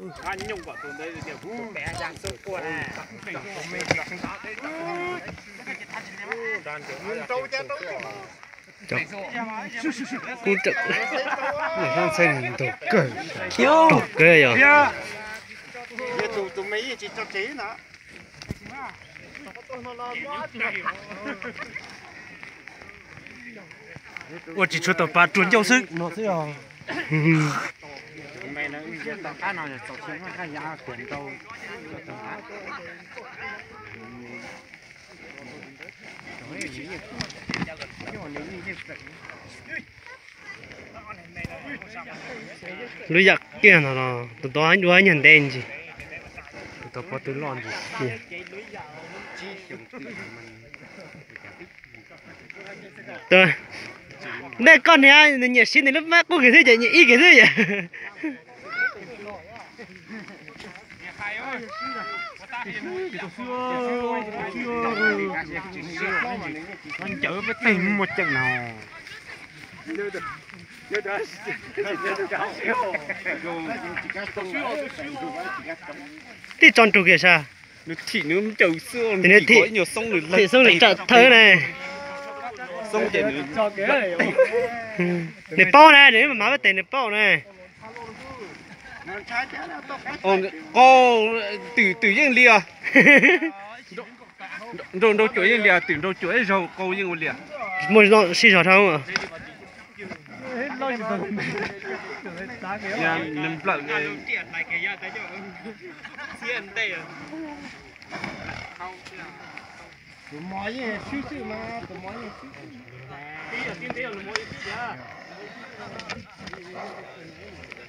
Kub ntawm ntug kawg, rog kawg yog. Ua tsis tshua tau pa rua ncauj xwb. Lub yam kiag no los tus tod dua nyuag ntev ntsis, tus tod pob tw loj ntsis. Ntej koj niag nws nyiam siv nws lub mab qub kiag xwb ces nyiam ib kiag xwb yom. Ncaws peb tej muaj ceem no. Tib tso nrug kiag sas. Nws thim nws ncaws xwb, nws thim xoob nws tsam thawb ne. Xoob ces nws, nws paub na, nws mas peb tes nws paub na. Qau, twm, twm yeej lias. Nraug, nraug cuam yeej lias, twm nraug cuam ib zaug qau yeej ua lias. Muaj sij zog dhau. Nws nplawm.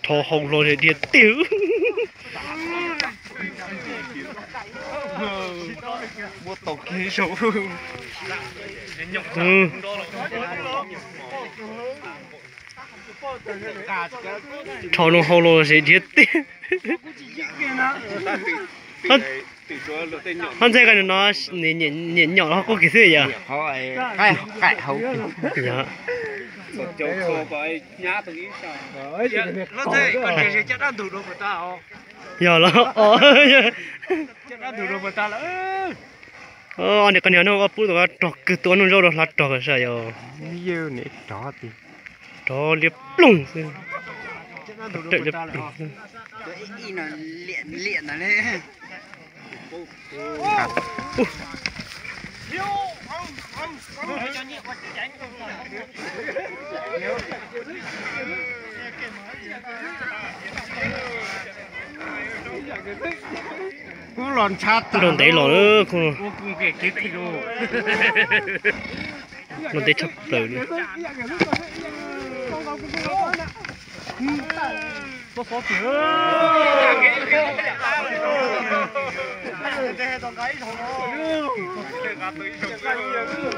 Rho hau los dhia tiag. Muab tau kiag zaug. Rho loo hau los dhia tiag. Hab ntxeg ko no nyiam nyom los qub kiag xwb yom. Yog los, o, niam qhov niag no ua pub tus rog kawg, tus ua noj zaub rau hlav rog sas yog. Rog liab ploog xwb. Raws liab ploog xwb. Rau ntev los, rau ntev tshaj plaws li.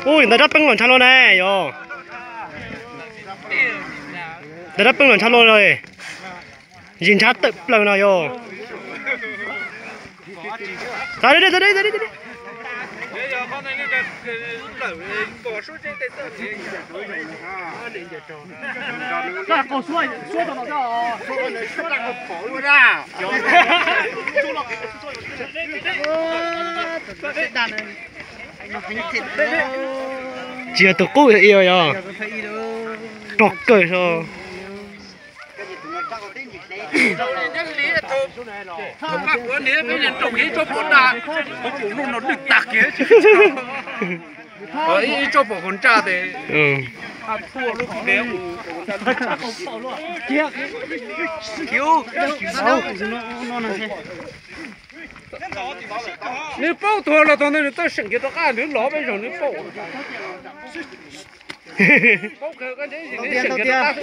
Ub, ntawd rab peeb los ntshav luaj ne yog. Ntawd rab peeb los ntshav luaj li. Zis ntshav tawm plaws no yog. Tsis yog tus qub i yog. Rog kawg so. Ib tsob pom hauv ntsaj tes. Nws paub tuag los thaum ntawd nws txawj seem kiag rov qab, nws lov peb zaug nws paub. Paub kawg, koj ntshe nws seem kiag rov qab.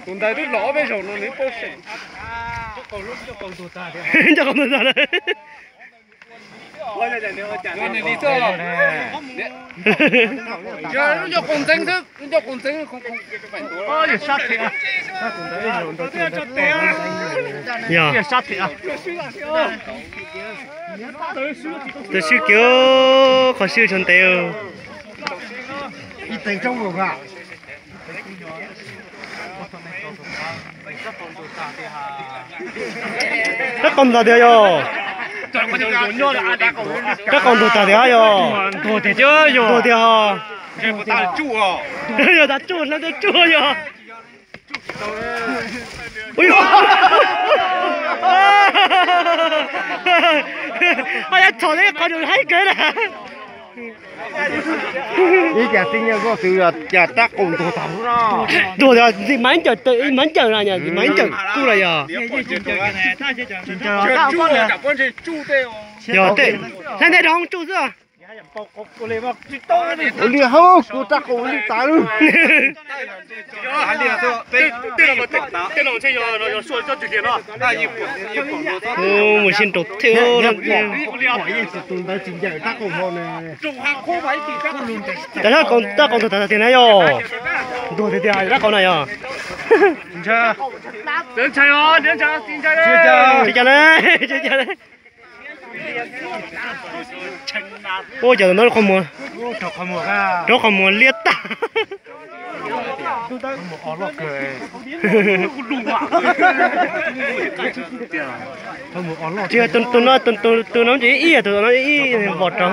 Tus ntawd twb lov peb zaug no nws paub seem. Nco qab ntag. Yog lub ncauj qaum ntxeev xwb, lub ncauj qaum ntxeev. Yog. Tus swb kiag, qhov swb tshav ntev. Rab qau ntag tiag yog. Rab qau ntug tag tiag yog. Ntug tiag ho. Yog tas tsuj, leej twg tsuj yog. Ho yog txhom li qhov nws haib kawg na. Ib cas tib nyuag koj twb yog cas rab qau ntug tag lub no. Ntug tiag, Maiv Ncawm, Maiv Ncawm na, Maiv Ncawm kuj los yog. Yog tej, hlais ntej rau hauv tsuj xwb. Ua li hauv kuv rab qau ua li tas lawm. Mus sib nraus thiab. Rab qau ntug tag tiag na yog. Ntug tiag tiag rab qau na yog. Tsis cas na, tsis cas na. Ua cas tus no rau qhov muag liab tag. Tsis, tus no, tus no ntsis ib, tus no ib vos rau.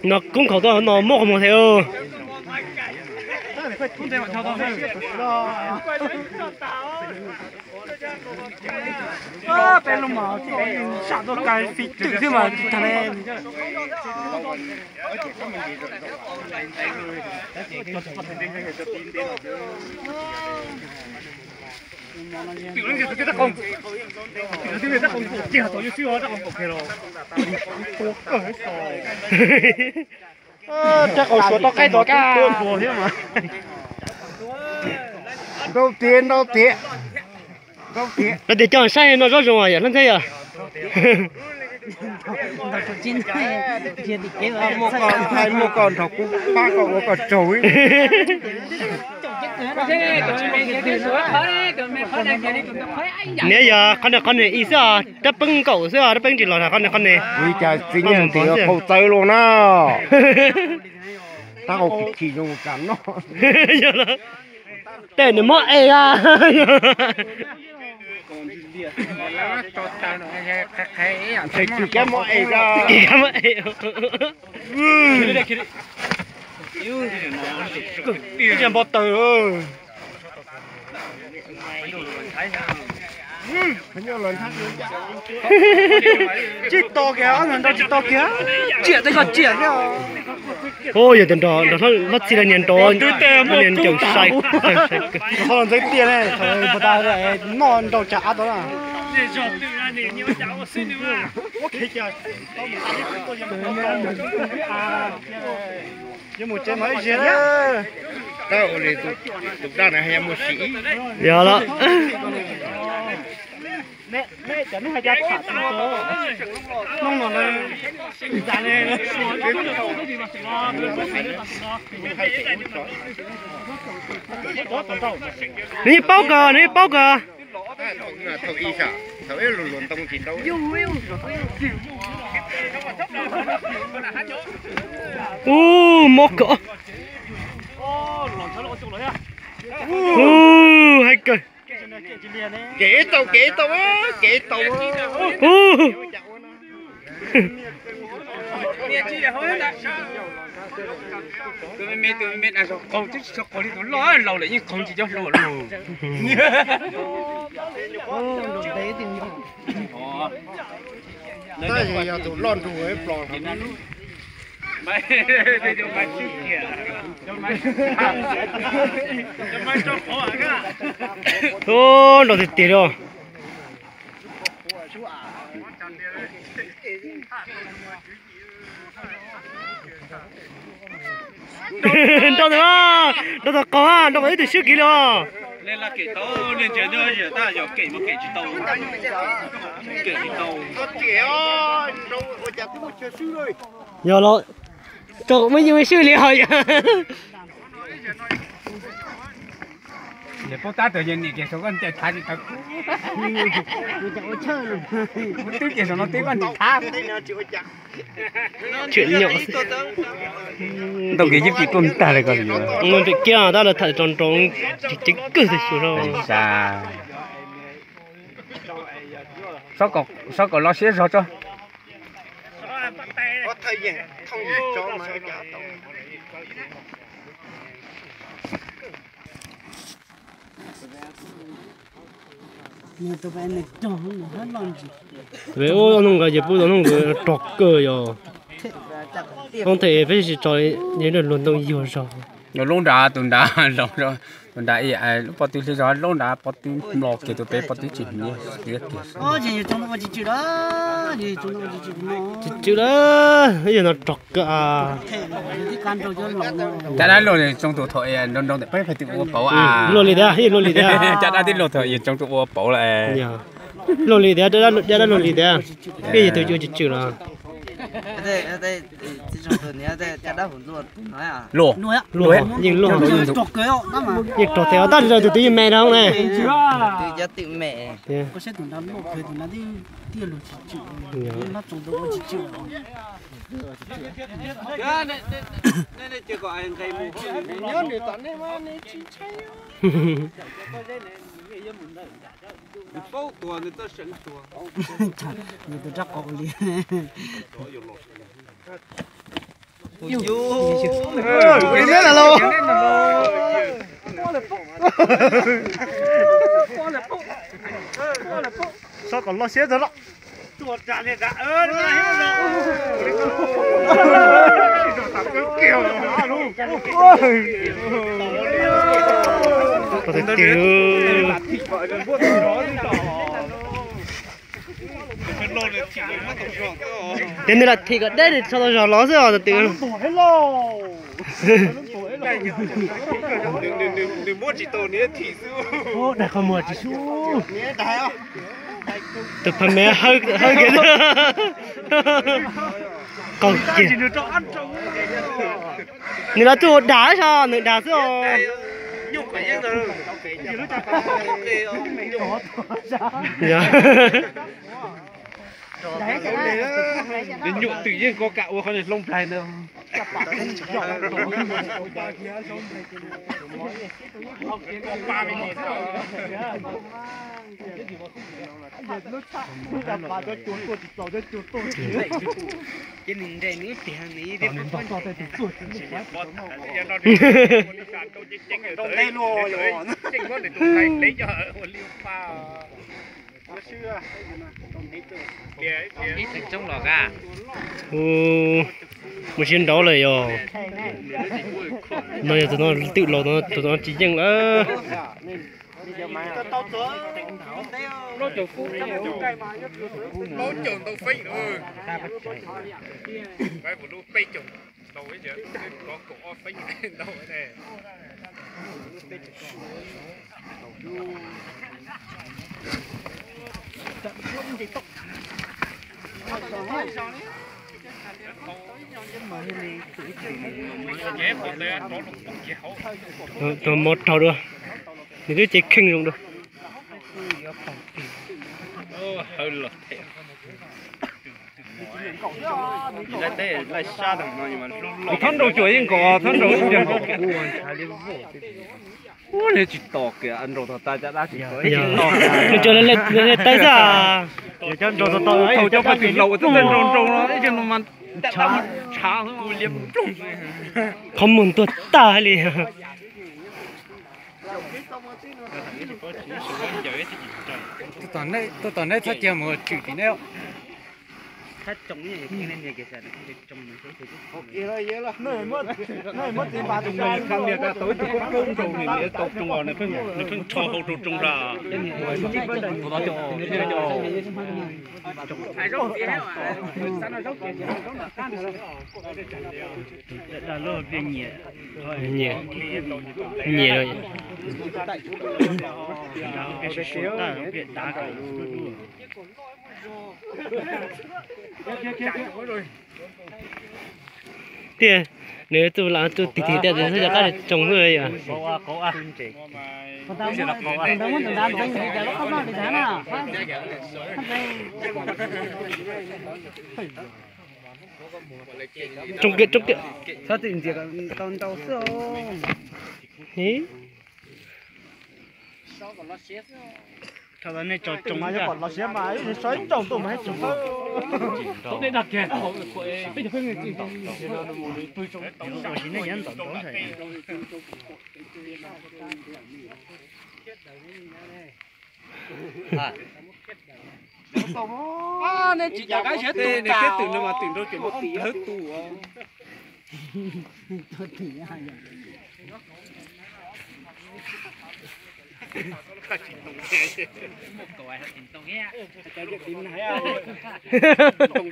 No kub nkhaus tuaj no muab qhov muag thiab. Peb lub mas sam tuaj ka fij twm thiab mas tag ne. Rab qau suav tau qaib tau kub tuab npua thiab mas. Nrau tiag, nrau tiag. Nrau tiag, coj saib no zoo zoo yom, leej twg yom. Muaj koj nrog kuv pab koj ua koj tsaug. Niam yog qhov niag, qhov niag ib xwb os, rab peeb nkaum xwb os, rab peeb tsis los qhov niag, qhov niag. Ua li cas txiv neej tias qau txawv luaj na. Tab qau kim kim zoo kam noj. Tej nws mob ev a. Ntshe tsis kab mob ev, kab mob ev. Npau taws. Tsis to kiag, ob nrog tsis to kiag, tsiam tej koj tsiam thiab. Ua yog tias nrog nrog hlob txhij lawv niag nrau, niag ncaws sai, sai kawg. Qhov ntxeev tiaj ne, puas tas noj nrau tsam av tau na. Yuav mus tsev mas ib ziag thiab. Tab ua li tus daj na yog mus sim. Yog los. Nws yeej paub kawg, nws yeej paub kawg. Ub, mob kawg. Ub, haib kawg. Kev tau, kev tau, kev tau. Ub. Qaug twb tsis tshua qaug li tus loj laus lawm yeej qaug tsis cov hluas lauj. Tab sis yog tus loj nrug plos. Ub, nrau tiag tiag li. Nrau tau, nrau tau qaug, nrau tau ib tug swb kiv li os. Nej laj kem tau, nej ntsia nyob tab yog kem mas kem tsis tau. Kem tsis tau. Yog los tau muaj yeej swj li hos yog. Yog paub tab tus yog niam kiag saum koj ncaim thav tsis tau. Twb kiag saum no twb koj ncaim thav. Tseem nyom xwb. Ntau kev cib fwm tuaj ntag li ko. Ntawm kiag tab lawv tham rau nroo, ceev kawg tag xyuas rau. Xob kom los siab zog tso. Ua noog nqa ces pub tau noog rog kawg yog. Hoob them peb tsis tso, luag ntoo yuag zog. Lub nrad tus nrad, tus nrad lub pob tw hlib zog, lub nrad pob tw mlo kiag tus pem pob tw tsis hniav tiab kiag. Tsis tsw lawm, ib yam no rog kawg. Caj dab luaj tsoo tus thaum nroo nroo ntawm peb phav twb ua pauv a. Luaj li thiab, luaj li thiab. Caj dab tib luaj thaum tsoo tus ua pauv lawm. Luaj li thiab, caj dab luaj li thiab. Ib yam tus ua tsis tsw los. Luaj, luaj, yeej luaj. Yeej rog thiab, tab sis tus twg yeej me dhau ne. Xob kom loj siab txog los. Ces nws lam thim kom deb, nws tso tau zog los xwb os tus twg. Daig qhov muag tsis sub. Tus pha me hawb kiag. Qaug kiag. Nws los tuaj ua dag, nws dag xwb os. Nyuam twm yeej kov kam ua qhov niag hloov plaig ntawd. Mus siab nraud lawm yog. No yog tus no twm los, tus no tsis yeej lawm. Tus mov raug dua, nws twb cev kheej zoo dua. Thaub nraug cuam yeej nkaus, thaub nraug ib nkaus. Ua li tsis tos kiag nraug tog tas caj dab tsis tos. Nws cuam li tawb xwb. Cov nraug tog tau thaum cov phav twm laus twb nraug nraug no ib cag no mas ntshav. Qhov muag ntuag tag li. Tuaj tom neb txhob cia mus tshwm tim neb. Thab tsoo, tsoo, nws muab txiv npas tus niam tau ib tug koob koob rau nws, nws pheej rho hau rau tsoo ra. Nyiam, nyiam. Tiag, nws tus lam tus tig tig tiag tus xwb cov qab tsoo xwb yom. Tsoo kiag, tsoo kiag. Txhob txwm ntxias tau ntau xwb. Thaum nej tso tsoo los siav mas so ib nraum tuaj mas haj tsoom. Ua si nej yav ntawm ntawd. Neb tsis nco qab siab tus no mas twm nrau cov ob plawg tus. Ntoo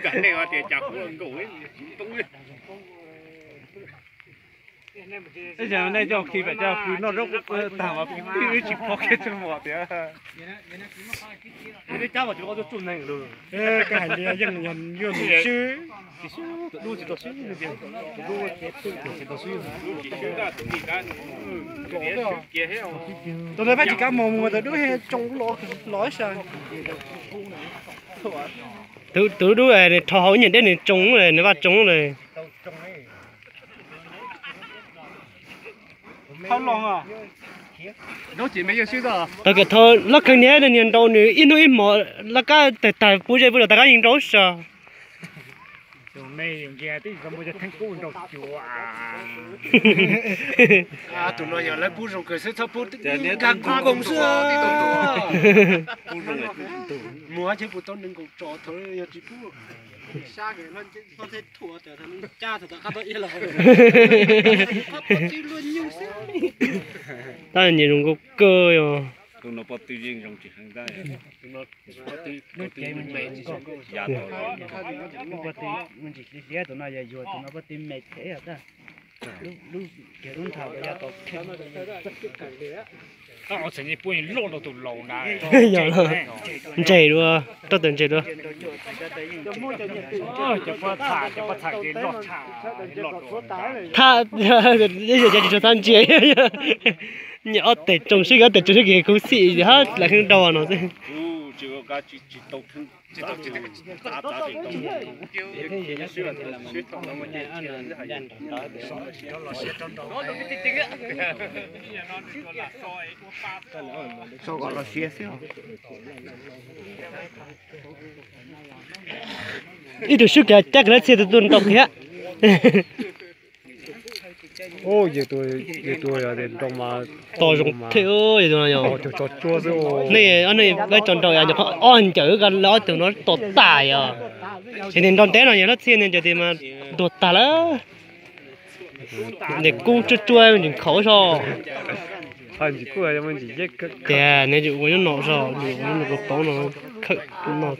kam nej tias cas kuv nkaum tsis ntoo. Ib zaug nej coj khi pem coj pw noj zaub tag mas pw tib wb tsis pom kiag txog mus tias. Peb cab mas tsis muaj qhov tuaj tsuj neeg lawm. Koj hais li yeej yog yuav mus swb, tus dub tsis tau swb, tus dub tsis tau swb. Tus ntawd peb tsis kav mus mus tus dub tsoo los los sas. Tus dub nws rho hau ib nyuag deb nws tsoo lawm, nws vaj tsoo lawm. Tau kiag thaum lub kheev niag niag nrau nws ib hnub ib hmos laj kab tawg tag puv zej puv zos tag kab yeej nrau sas. Tus no yog lawv pub zoo kawg xwb, txhob pub nkag kub nkoos xwb. Mus hab tsis pub tau nees nkaum tso thaum yog tsis pub. Tab nyias zoo nkauj kawg yog. Tus no pob tw yeej zoo tsis heev tab. Tus no pob tw me, ya tau. Tus no pob tw me thiab, lub kev lub nthav ya tau. Txheem pub loj rau tus laus na. Ntses dua, rau tus ntses dua. Thab, cov tsis tshua thab ntsia. Nyiam ob tes tsoo sib, ob tes tsoo sib kis khuv xim hab lam kheev rau no xwb. Ib tug swb kiag cab kiag lawv txhia tus tus nrau kiag. Tos zoo thiab, nej ob nej peb tso nrau yog ob ncawm lawv ob tug no tos tas yog. Ces niag nrau ntev no yog lawv txhia niag ncawm tias mas ntuag tag lawm. Niag kub tsuab tsuab ntsis nkhaus zog. Tias nws ua nyob no zog, ua nyob no rau tau no khawm no.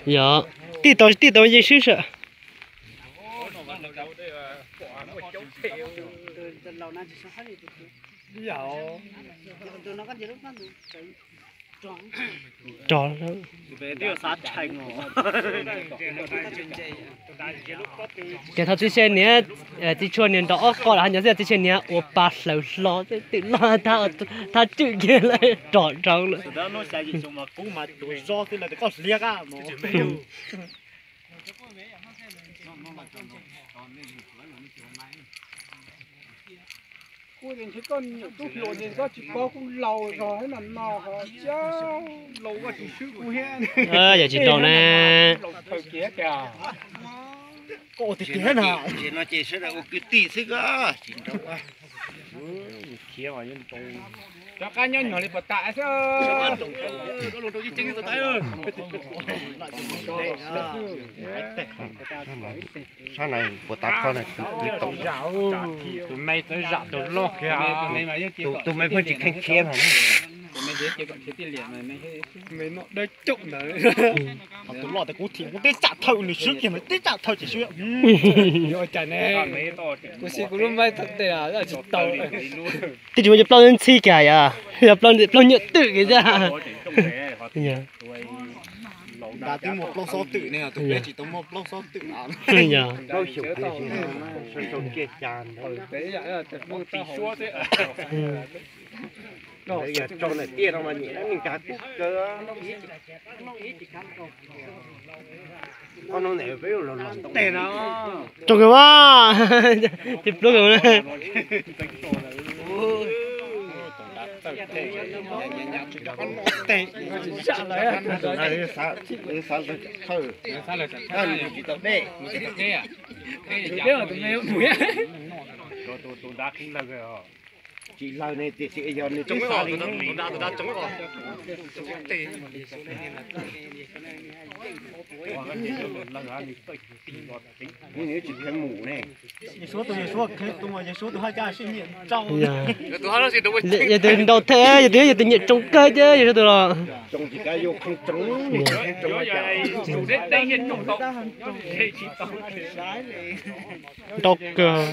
Yog, tij tau tij tau yeej swb sawm. Rog. Ces thaum txiv se niam, txiv tshuaj niam nrog ob qho lawm hab nyob xwb, txiv se niam ua pa hlaws hlo twm loj thab tswm kiag lawm rog rau lawm. Kuv ntshe koj niam tub hluas ces koj tsis paub kuv laus zog thiab no no ho thiab. Laus koj tsis swb kuv thiab. Yog tsis laus na. Laus kawg kiag tiag. Koj ua tiag tiag na. Ces no ces sawv daws ua kwv tij xwb koj tsis nrau. Khiav mas yeej nrau. Rov qab nyob nyuag li puas tas xwb. Sab na puas tas kho na kwv tij tau. Tus me txawv zam tus loj kiag. Tus me pheej tsis kheej khiav mas. Tus me noj dawb caum ntawd. Tus loj tias kuv thim kuv teb tsam thawj nws swb kiag mas teb tsam thawj tsis swb. Yuav ua cas ne? Kuv siv kuv lub maib tau tes tsis tau. Twb tsis muaj cov plaub ntxhib kiag yom, yog plaub nyuam twm kiag thiab. Nrad twb muaj plaub xob twm ne, tus peb tsis tau muaj plaub xob twm. Yog. Yog tso ntawm tiaj no mas nyiam neeg cas kub kawg. Ob hnub ntawd peb los los ntau teg no. Tso kawg mas, ces pluab kawg na. Tsis tau dej. Tsis lawg ne tiam sis yog nws twb xav li. Nws tsis kheev mus ne. Yog tus nrau thawj, yog tus, yog tus nyiam tsoo kawg thiab yog tus nyiam tsoo kawg thiab yog tus los. Tsoo tsis kav yus kheev tsoo, kheev tsoo. Nrau kawg.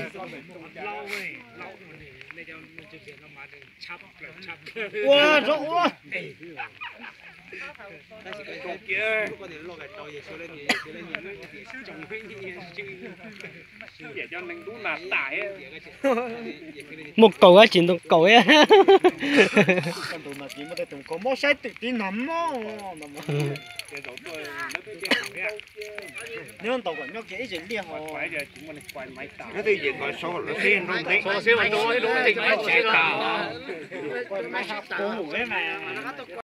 Ua, zoo ua. Muaj kaus ab tsis ntoo kaus. Mob saib twm tiv nag mob. Nyob ntaus kom nyob kiag ib tse liaj ho. Nyob twj ywm kom sau los seb nrau ntev.